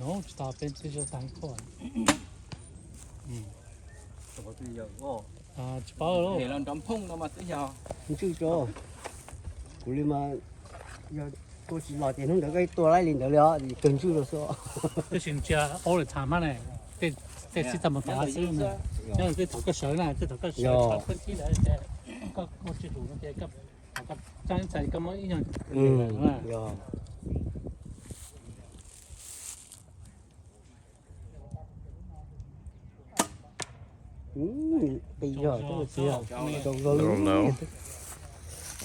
Tsis tau peb tib zoo tag koj. Tsis paub los nrov nphoo no mas twb yog. Ntswj tso. Kuv li mas yog tua tsis los ces hnub ntawd koj tua laib li ntawd li os, kawg ntswj rau xwb. Tab sis ntsia all the time ne, tej txij tag mus tod xwb. Nyob tej thaum koj sawv na, tej thaum koj sawv tso peb tib lawm ces koj ua tsis lus no ces koj txaj ib txhais koj muab ib nyuag. Qis zog, qis zog. Little low.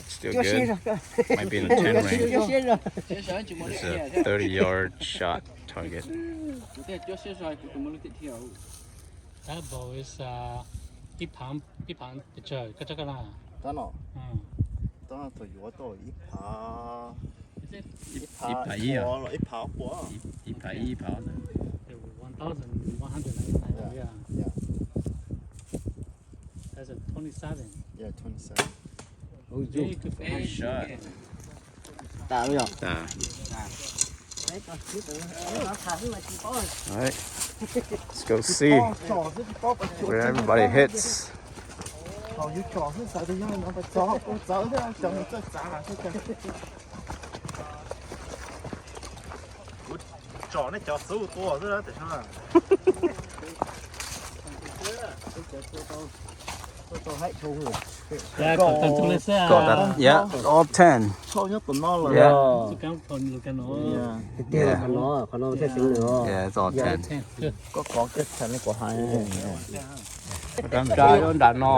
Still good. Might be in the ten range. It's a thirty yard shot target. That ball is ib phav, ib phav pes tsawg koj tsob koj na? Tab no, tab no thaum yuav tau ib phav, ib phav ib, ib phav ob puas, ib phav ib, ib phav ob. One thousand one hundred ninety-nine, yeah. That's a twenty-seven. Yeah, twenty-seven. Oh, good shot. Tas lawm yog? Tas. All right. Let's go see where everybody hits. Tsom nej cov xub tua xwb. Got that, yeah, all ten. Yeah. Yeah, it's all ten. Koj kov kiag tag li kuv hais. Rab nram no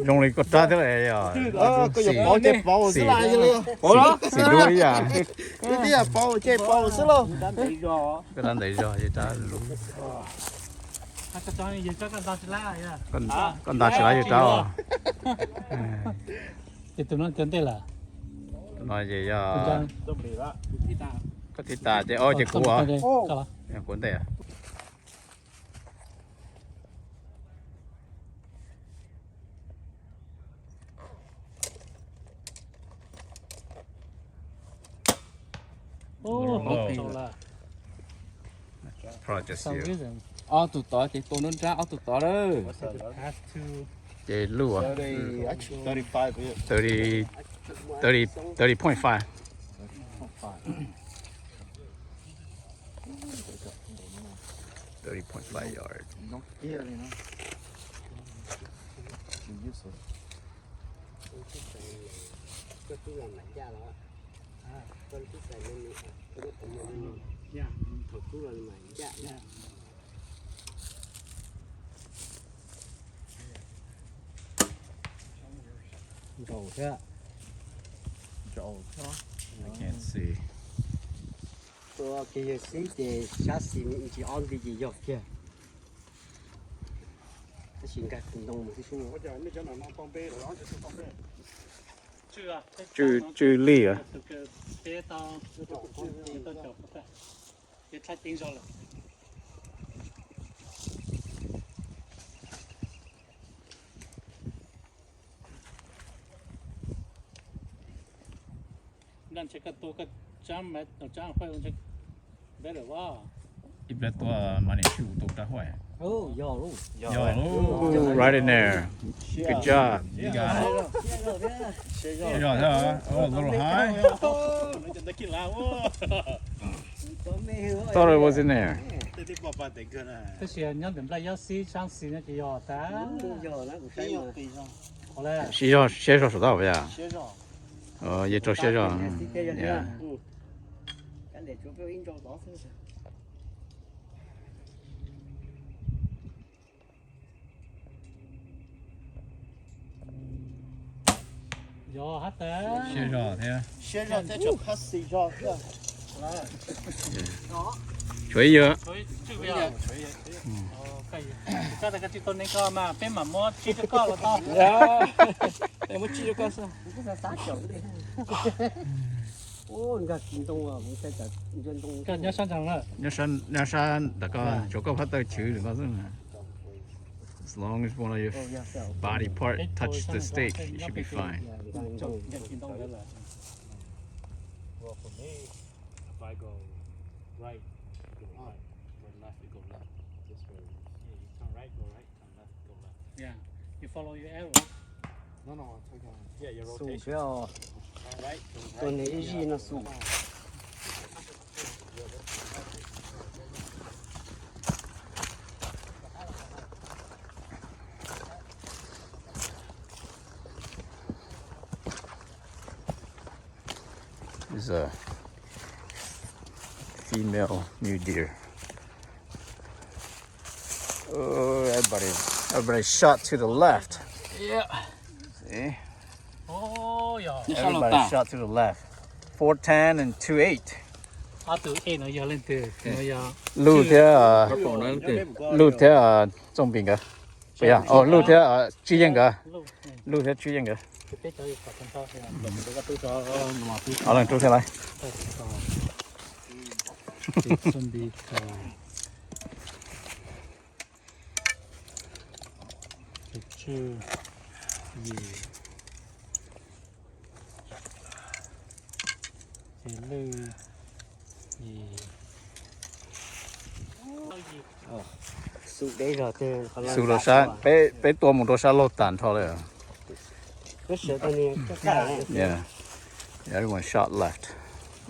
zoo li koj rab thiab yog. Koj yuav pauv ces pauv xwb, xim dua ib yam. Ib yam pauv ces pauv xwb lauj. Koj rab ntev zog ces rab lub. Koj nta tsis laib yus rab. Ces tus no cov ntej lawm. Tus no ces yog koj thib tas ces, o, ces kuv, kuv ntej. Probably just you. Ob tug tod ces tua nruab nrab ob tug tod lawm. Ces lub thirty, thirty, thirty point five. Thirty point five yard. Nraus thiab. Nraus thiab. I can't see. Tua kiag yawg xib ces sab xis tsis ob nti ces yog kiag. Tab sis nkag tus ntoo mus tib si. Tswj, tswj lij a. Ib pliag tua mas nim sij tua rab huaj. Yog, right in there. Good job. You got it. Siab zog thiab. Oh, a little high. Thought it was in there. Tab sis nyob ntawm nplaj yob xib sab xis no ces yog tas. Siab zog, siab zog saum tau yog. Yeej rau siab zog. Yog hab tas. Siab zog thiab. Siab zog thiab, tseem phab xis zog thiab. Tshuav ib yawg. Koj tas koj tsis tau neeg ko mas peb mam muab tsib rau koj los tau. Muab tsib rau koj xwb. Koj nyob sab ntawm ko, tshuav koj phab taw chwv ntawm ko xwb. As long as one of your body part touch the stake, you should be fine. If I go right, When left, you go left. This way. Yeah, you turn right, go right. Turn left, go left. Yeah, you follow your arrow. No, no, I take on. Yeah, your rotation. Turn right, turn right. Tus nws ib zig no xum. Is a female mule deer. Oh, everybody, everybody shot to the left. Yeah. See? Oh, yeah. Everybody shot to the left. Four ten and two eight. Ob tug ej no yog leej twg? No yog Luj thiab, Luj thiab Txooj Npis nkawd. Puas yog? Oh, Luj thiab Tswv Yeej nkawd. Luj thiab Tswv Yeej nkawd. Ob leeg rub thiab lauj. Tus tswv yim, tus lwj yim. Xu deb zog, xu rau sab, peb, peb tua mus rau sab laug tas nrho lawm. Yeah. Everyone shot left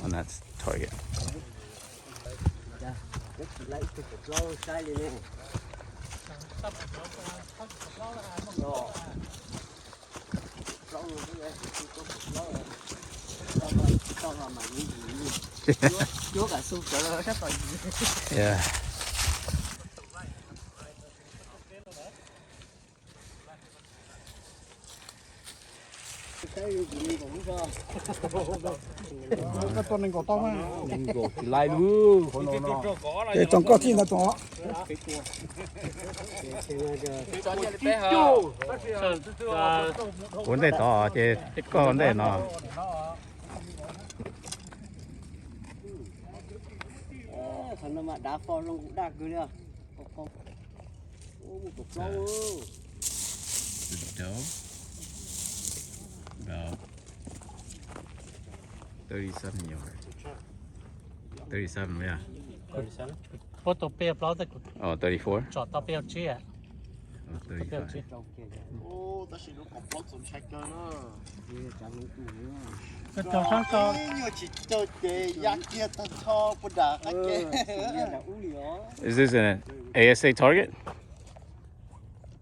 on that target. Yeah. Koj tua nees nkaum tau mas. Nees nkaum tsis laib lub hauv no no. Ces tsoom koj txij ntawd tsoom. Ua ntej tod ces koj ua ntej no. Qhov no mas dav fo zoo daj kawg li. Ub, mus kaum plaub. The doe, about thirty-seven yards. Thirty-seven, yeah. Puab tua peb plaub tej. Oh, thirty-four? Tsom tau peb tsib. Oh, thirty-five. Tab sis lub kaum plaub txaus ntshai kawg na. Nyuag tsis caw ces ya kiag tag nrho puag nram qab ke. Is this an A S A target?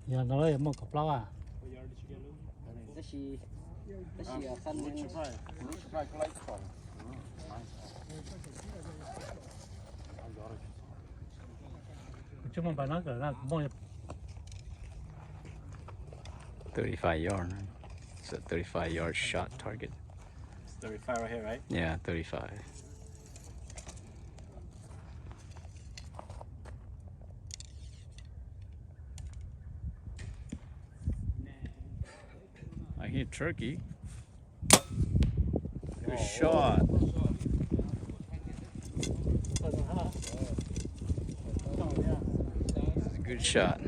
Yog no muaj kaum plaub a. Thirty-five yard. It's a thirty-five yard shot target. It's thirty-five right here, right? Yeah, thirty-five. I hear turkey. Good shot. This is a good shot.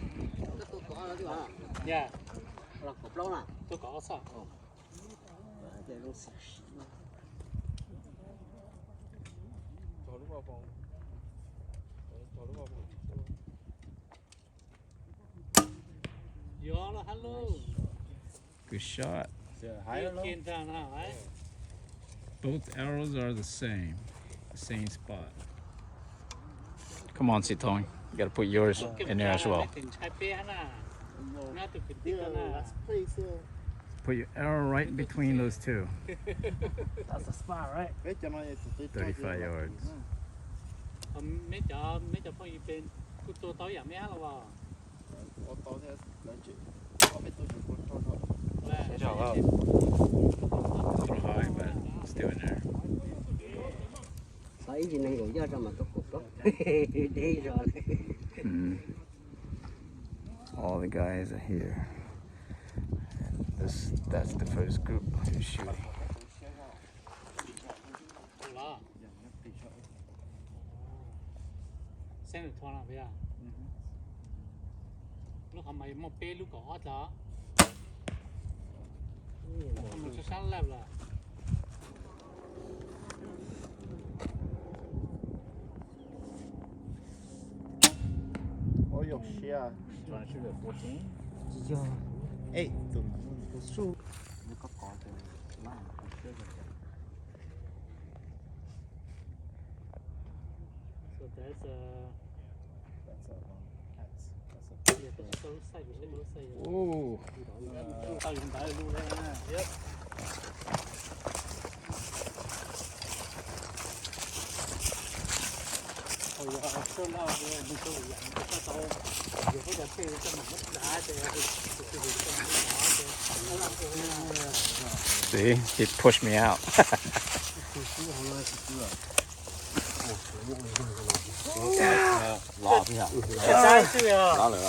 Good shot. Both arrows are the same, the same spot. Come on, Sitong. You gotta put yours in there as well. Put your arrow right between those two. That's a spot, right? Thirty-five yards. Meb cov, meb cov phooj ywg peb kuj tua tau ib yam meb hab los as. Little high, but still in there. Xav ib ntsis nees nkaum yaj tso mas tua kaum plaub. Deb zog li. All the guys are here. And this, that's the first group who's shooting. Lub qhov mas muaj peb lub kaum ob tag. Sab laj lawm. Yeah. Trying to shoot at fourteen? Yog. Ej, tus no tus su. So that's a, that's a, that's a, yeah, that's a size, that's a size. Oh. Yep. See, he pushed me out.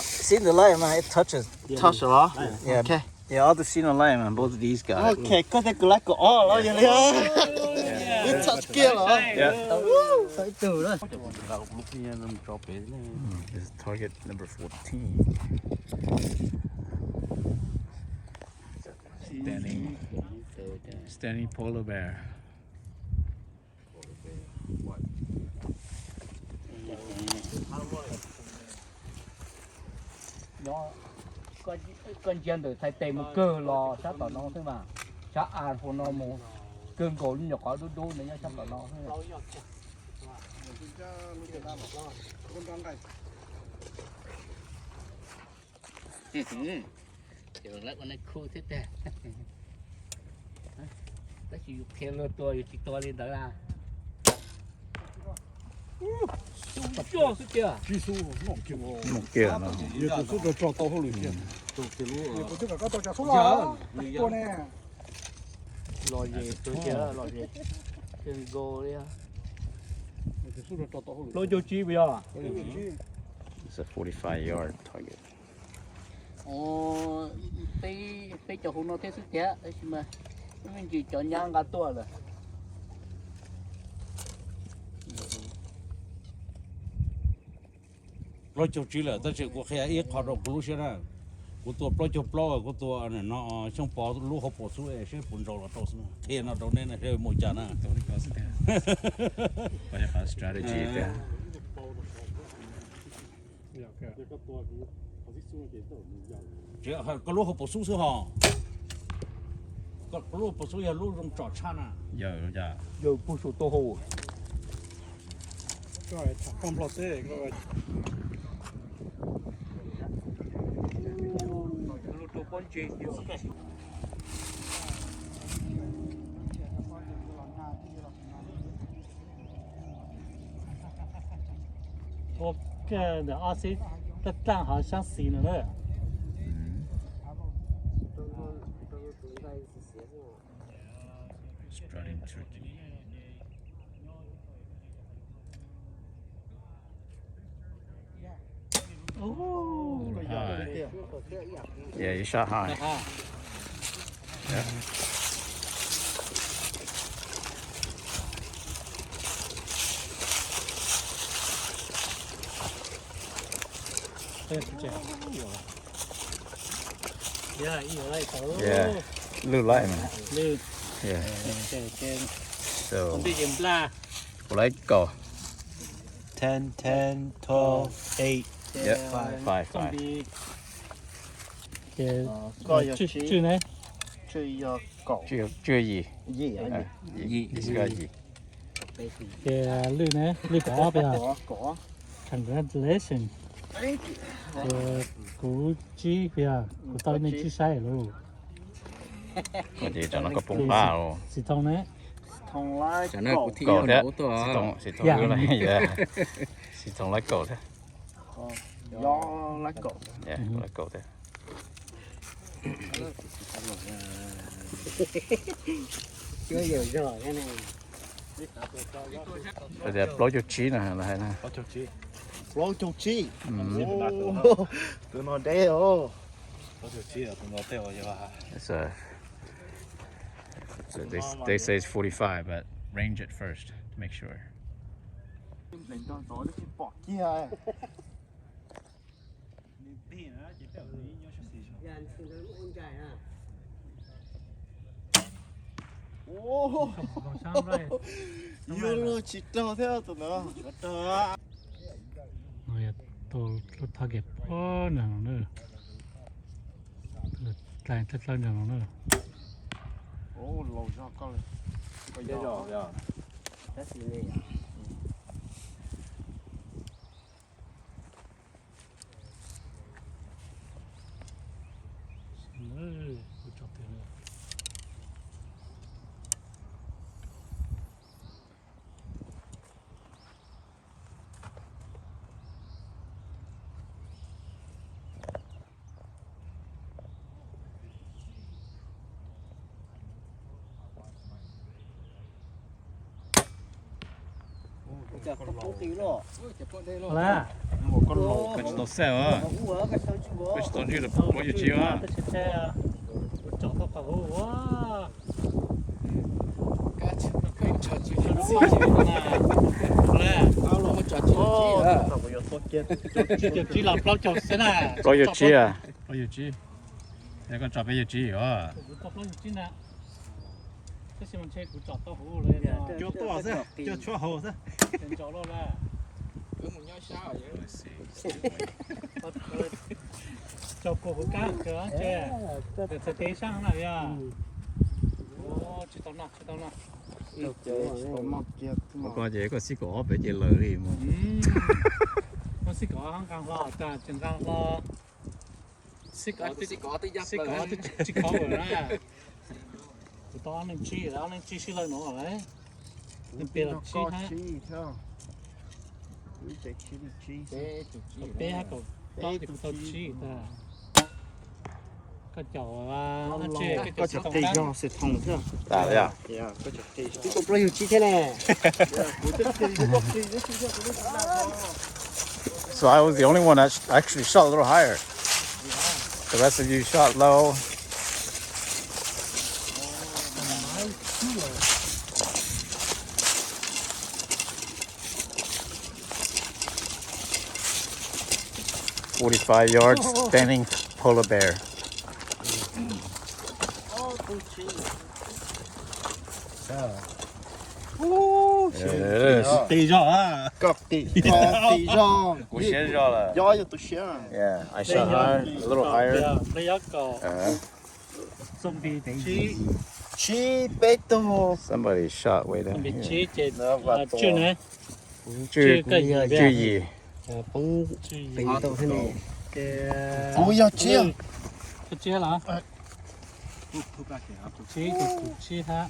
Seen the light, man. It touches. Touch a lot? Yeah. Okay. Yeah, all the seen the light, man. Both of these guys. Okay, koj thiab kuv lab kaum ob los yog li. It touch kiag los. Yeah. This is target number fourteen. Standing, standing polar bear. Koj ntsia ntawm txhais tes mus kawg los sab tom no xwb mas, sab av hauv no mus kawg nkaus lub nyuam qhov dub dub ntawd nyob sab tom no xwb. Ces lawv ua neeg khu thiab tiag. Tab sis yus qhia luag tua yus tsis tua li ntawd a. Xub xwb tiag. Xub kiag no. Yog tus xub rog tso tau hauj lwm kiag. Los zem, los zem. Plaub caug tsib puas yog? It's a forty-five yard target. Peb, peb cov hauv no thiab xwb thiab, tab sis mas me ntsis cov nyab nqa tuaj lawm. Plaub caug tsib lawm, tab sis kuv qhia ib qho rau kuv lub siab na. Kuv tua plaub caug plaub, kuv tua no Xyooj Pov lub hauv paus xub es seb puas ntsau los rau xwb. Qhia no rau nej na, seb mus cas na. Strategy thiab. Koj lub hauv paus xub xwb ho. Koj lub hauv paus xub yog lub zoo tsom tshaj na. Yawg puag saum taub hau. Ua kiag ntawm ob xib taj tlaaj hov saab xis no na. Yeah, you shot high. Yeah. Yeah, lwj laij mas. Lwj. Yeah. So, kuv laij kaum. Ten, ten, twelve, eight, yep, five, five. Ces koj yog tswj ne? Tswj yog kaum. Tswj yog yim. Yim, yim. Ces lwj ne, lwj kaum ob puas yog? Congratulations. Ces kuv tsib puas yog? Kuv tau nej tsib saib lauj. Ces tsam no koj poob qab. Xim Thoom ne? Kaum thiab. Xim Thoom, Xim Thoom laij kaum thiab. Laij kaum thiab. Tias plaub caug tsib no los hais na. Plaub caug tsib. Tus no deb os. It's a, it's a, they, they say it's forty-five, but range it first to make sure. Yuav luag tsis raug thiab tus ntawd. Lub thaj kev pob nrag no na, dlaim thaj dlawb nrag no na. Koj tsis tau saib os. Koj tsis tau ntsib los puas yuav tsib os. Plaub yawg tsib a. Plaub yawg tsib. Es koj tso peb yawg tsib os. Tab sis mas ntshe kuv tsom tau huv lawm. Cua tuaj xwb, cua tshuab haus xwb. Tso kuv huv kab kawg ces txawm txhais tes sab na yog. Tsis tau noj, tsis tau noj. Ua koj ces koj xib kaum ob peb ces lawm li mus. Koj xib kaum ob nqa hlo tas tsis nqa hlo. Xib kaum ob twb tsis khov lawm na. Kuv tau ob leeg tsib, ob leeg tsib sib law no lawm. Leej pem los tsib hab. Kaum peb hab kaum plaub ces kuv tau tsib tag. Koj caum tse, koj caum tau qab. So I was the only one that sh- actually shot a little higher. The rest of you shot low. Forty-five yards, standing polar bear. Qis zog, koj qis, qis zog. Kuv siab zog lawm. Yog yog tus siab. Yeah, I shot high, a little higher. Tsib peb tug. Somebody shot way down here. Tswj ne. Tswj, tswj yim. Poob pem tau thiab ne. Kuv yog tsib. Tsib los? Tsib ces kuv tsib hab.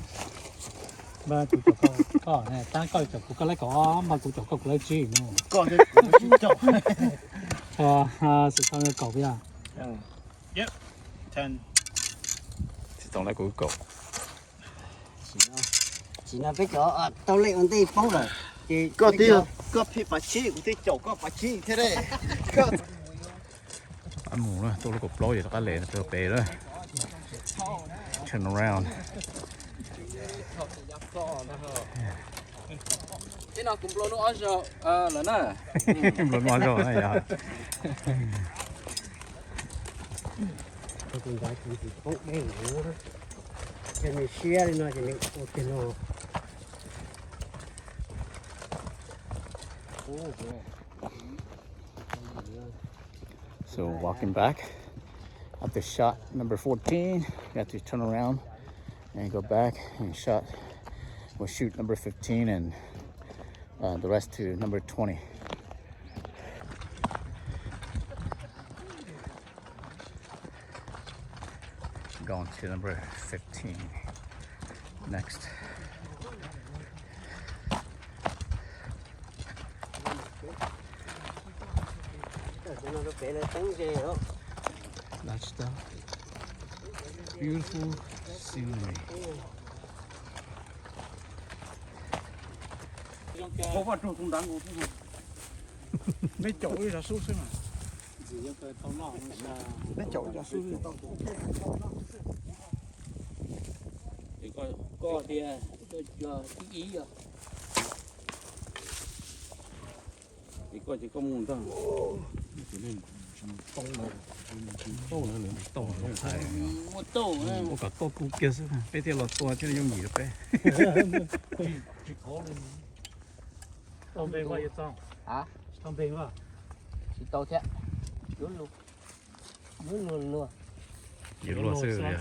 Mas kuv caum koj, koj ne, tab koj caum kuv koj laib kaum, mas kuv caum koj kuv laib tsib no. Koj thiab kuv tsib caum. Xwm Thoob yog kaum yog. Xwm Thoob laib kuv kaum. Tsis no peb cov tau lej ua ntej poob lawm ces koj twb, koj pheej pas tsib, kuv twb caum koj pas tsib thiab ne. Mus na, tuaj lub kaum plaub ces rov qab les pem lawm. Turn around. Ib no kuv nplua nuj ob zaug lawm na. Nplua nuj ob zaug na yog. Tus ntawd kuv tsis poob deb, ces nws siab li no ces nws ua kiag no. So walking back after shot number fourteen, we have to turn around and go back and shot. We'll shoot number fifteen and uh, the rest to number twenty. Going to number fifteen next. Lifestyle. Beautiful scenery. Meb caum ib zag sub xwb mas. Meb caum ib zag sub xwb. Koj tias koj cog ib ib yog. Es koj ces koj mus ntag. Ua kom tuaj kuv kiag xwb peb thiaj los tua thiaj yooj yim rau peb. Tsis khov li. Tau npe vaj yuav txog. Tsis tau npe vaj. Tsis tau thiab. Yuav luag, yuav luag luag. Yuav luag xwb li.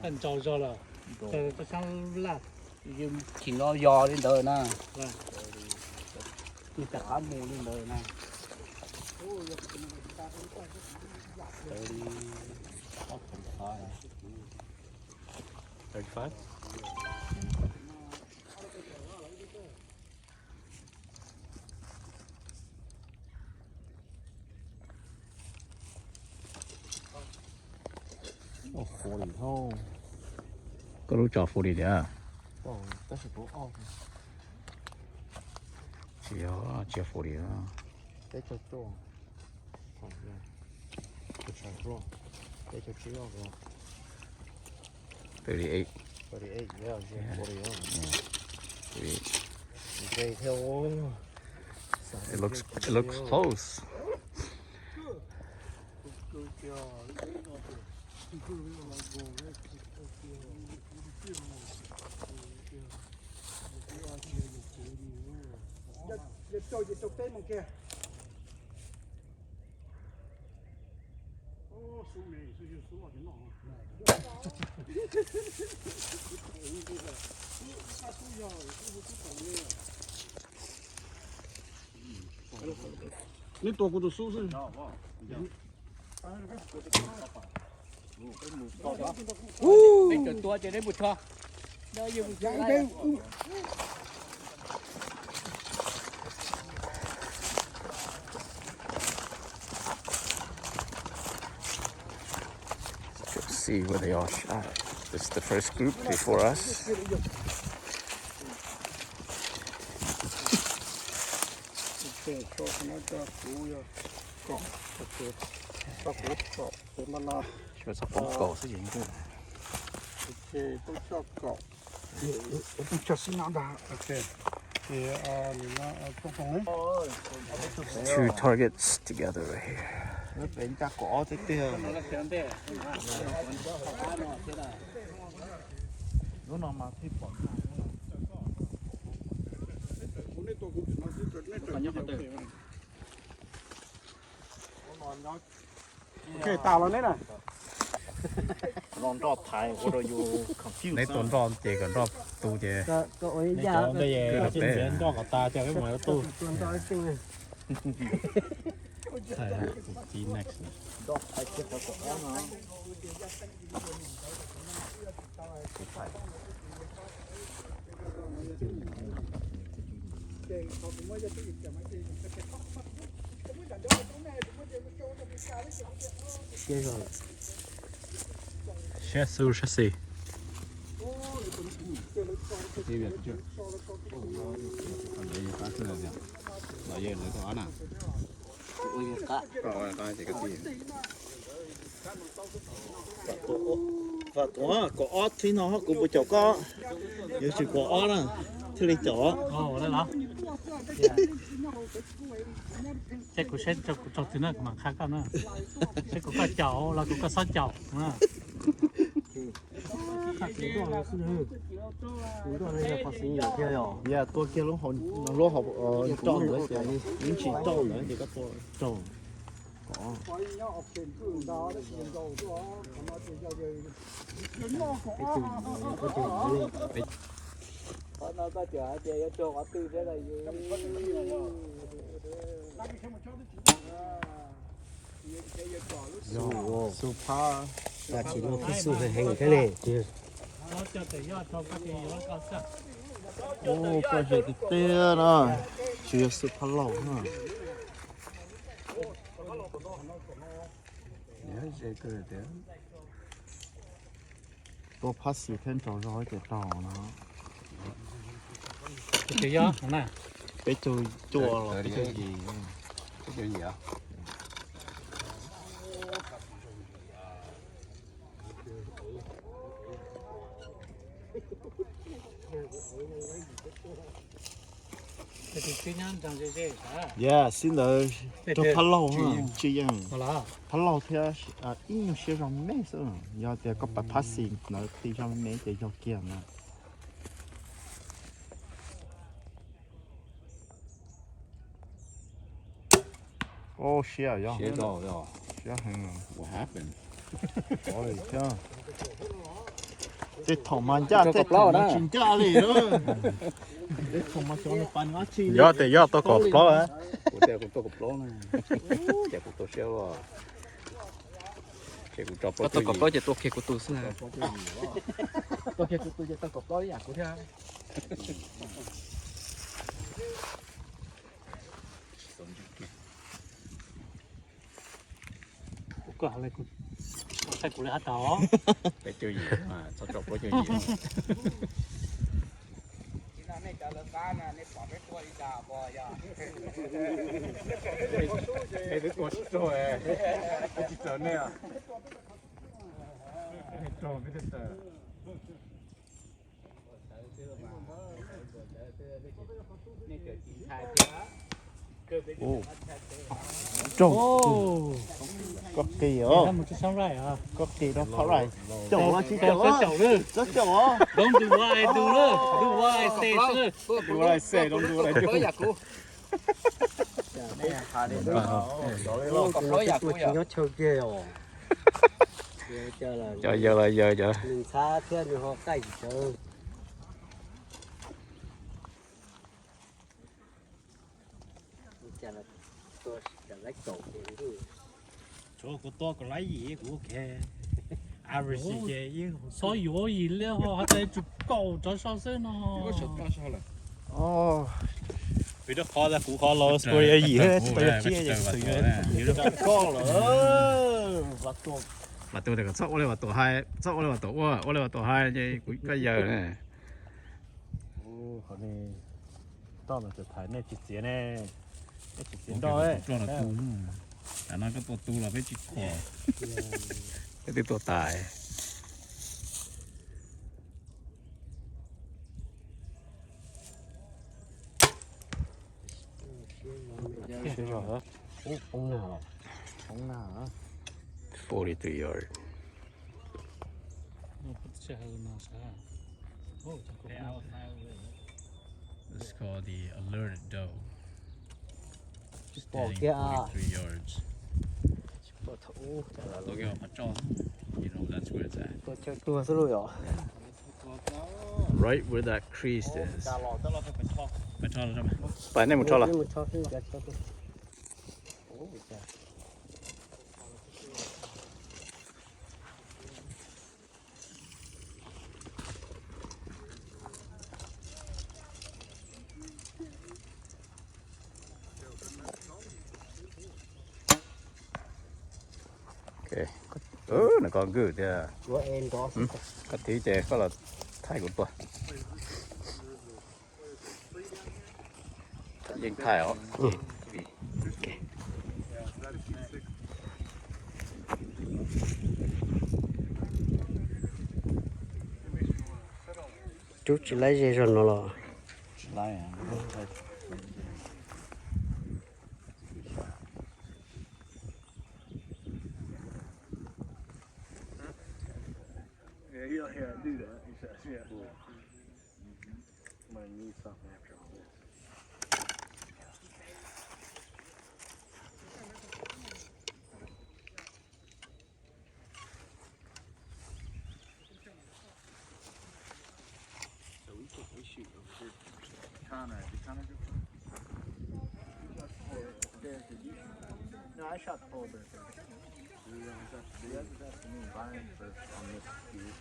Koj ntsaus zog los, koj sab laj. Chim no yos li ntawd na. Nws rov qab mus li ntawd na. Thirty-five? Ov, forty hauv. Koj lub tso forty tiag. Ov, tab sis kuv ob. Tsis yog, tsis yog forty na. Peb caug cuaj. Peb caug tsib os. Thirty-eight. Thirty-eight, yeah, yeah, forty, yeah. Yeah. Thirty-eight. Nqes thiab. It looks, it looks close. Neb tua kuv tus xub xwb. Peb cov tua ces neb mus tso. Let's go see where they are at. This is the first group before us. Xyov txhob poob kaus xwb ces yeej. Tus tsov sib nab ntag. Ces, ah, nws no, ah, too, too, eh? Two targets together right here. Peb nta kaum ob tiag tiag. Lub no mas thiaj pom. Ok, tas los neb na. Neb tua nroj ces kom nroj tu ces neb cov ntej nroj kom tas ces peb mam tu. Siab xu siab xis. Kaum ob txhij no kuv puas caum koj? Yuav tsum kaum ob na thiaj li caum. Ces kuv saib kuv tsaug twg na kuv mam qha koj na. Saib kuv koj caum los kuv koj txhob caum na. Yog tua kiag lub hauv, lub hauv rau lawm, yeej tsis rau lawm ces koj tua rau. Qhov no koj tseem hais tias yuav rau qhov twg thiab los yus. Xu phab. Tsis muaj phab xu heev heev thiab ne. Ub, koj ze tiag tiag na. Tsis yog xu phab laug na. Tua phab xis thiab nraum zog ces raug no. Peb caug cuaj los peb caug yim. Yog xib ntawd rau phab laug, tsis yeej, phab laug thiab ib nyuag siab zog me xwb. Yog tias koj pais phab xis ntawd qi zog me ces yog kiag ntawd. Siab, siab heev. Tej thaum mas ncaj, tej thaum mas tsis ncaj li. Tej thaum mas xyov nws pais nws dab tsi. Yog tias yog tau kaum plaub, kuv tias kuv tau kaum plaub na, ces kuv tau siab. Koj tau kaum plaub ces tua kiag kuv tus xwb na. Tua kiag kuv tus ces tau kaum plaub ib yam kuv thiab. Kuv koj hais kuv li hab tau. Peb caug yim, txhob tso plaub caug yim. Peb twb tua tsis raug, tsis raug nej. Raug. Koj qi os. Koj qi rau phab right. Caum los tsis caum? Txhob caum os. Don't do what I do, look. Do what I say, look. Do what I say, don't do what I do. Tus tsis nyob chaw kiag os. Cov yawg los yawg cov. Nws ntxhab thiab nws ho qaij tsis tsawv. Tsuav kuv tua kaum lab yim kuv ok. Average ces yeej txhob yuav yim li ho has tas tsum kaum rov so xwb no. Vim rau qhov kuv qhov los score yim, tsis tau yog tsib, koj lawm. Mas tus tias kom txhob ua li Vam Tuam hais, txhob ua li Vam Tuam ua, ua li Vam Tuam hais ces kuv koj yawg na. Qhov no tau thaiv nej tsis txiav ne, nej tsis txiav nroj. Tam no koj tua tu los peb tsis khuam, peb twb tua tas. Poob nag los, poob nag. Forty-three yard. It's called the alerted doe. Standing forty-three yards. Right where that crease is. Pais nej mus rho los. Nws koj nkws thiab. Koj thib ces koj los thaij kuv tua. Yeej thaij os. Rub tsis laib ze zog no los. So we can issue over here. Connor, did Connor just? No, I shot forward. This is after me. Ryan first on this field.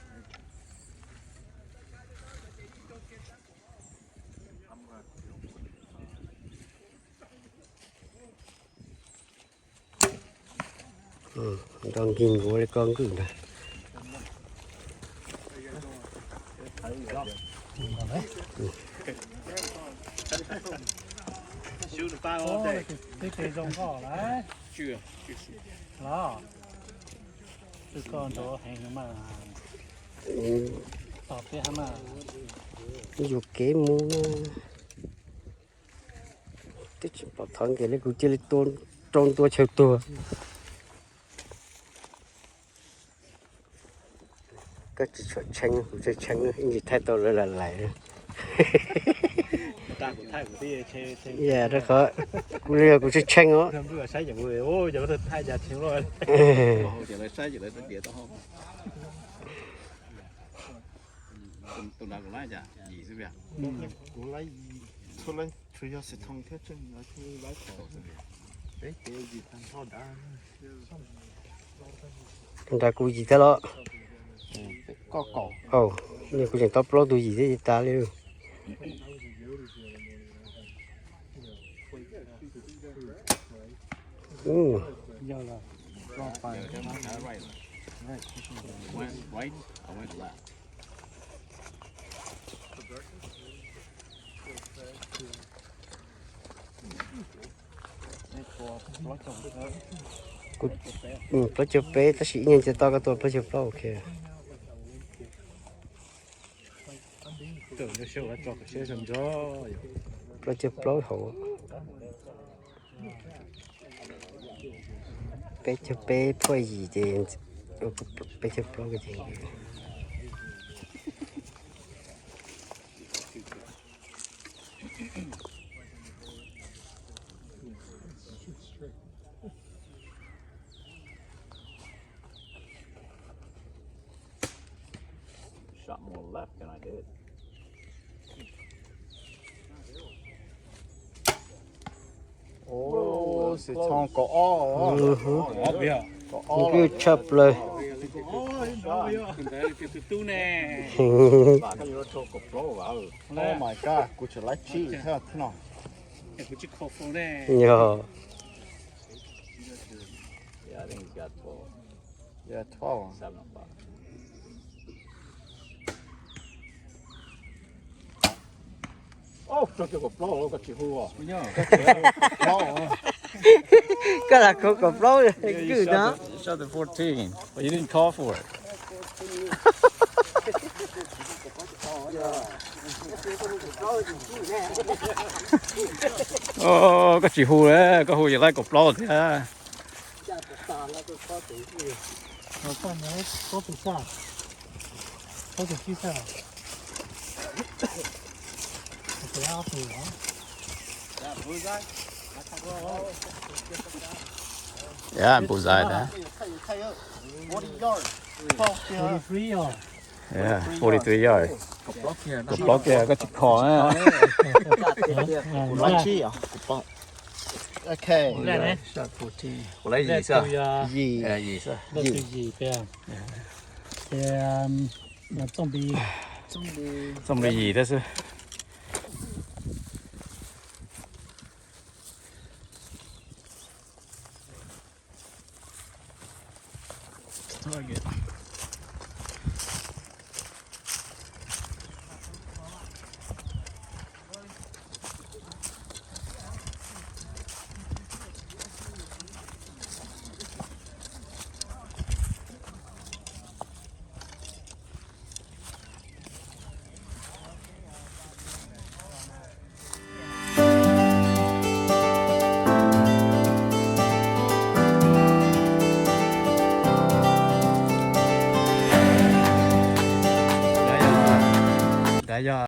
I'm gonna have to deal with it. Nrog nkig nkuav li koj nkig ntag. Twb tes zoo nkauj lawm. Los, twb koj nrov heev mas. Tos peb hab mas. Yuam kev mus na. Twb tsis pom thov nkiag li kuv cia li tua rau ntua chaw tuag. Koj tsis tshua tshee, kuv tshee tshee, ib ntsis thaij tau lawv lais lais. Rau qhov kuv li kuv tshee tshee os. Nrad kuv yim thiab los? Au, kuv tseem tau plaub tus yim thiab tas li. Plaub caug peb tab sis ib nyuag ntxiv toj koj tua plaub caug plaub, ok. Plaub caug plaub hauv. Peb caug peb phuaj yim ces, peb caug plaub ces. Xwm txheej kaum ob, kaum ob tshaj plaws. Oh my god, kuv tseem laib tsib thiab no. Yog. Koj lam khuv kaum plaub kwj no. Koj tsis hu, koj hu yog laib kaum plaub thiab. Yeah, bullseye there. Yeah, forty-three yard. Kaum plaub kiag koj tsis kho na. Kuv laib yim xwb. Yim. Txooj li yim thiab xwb. Dav yog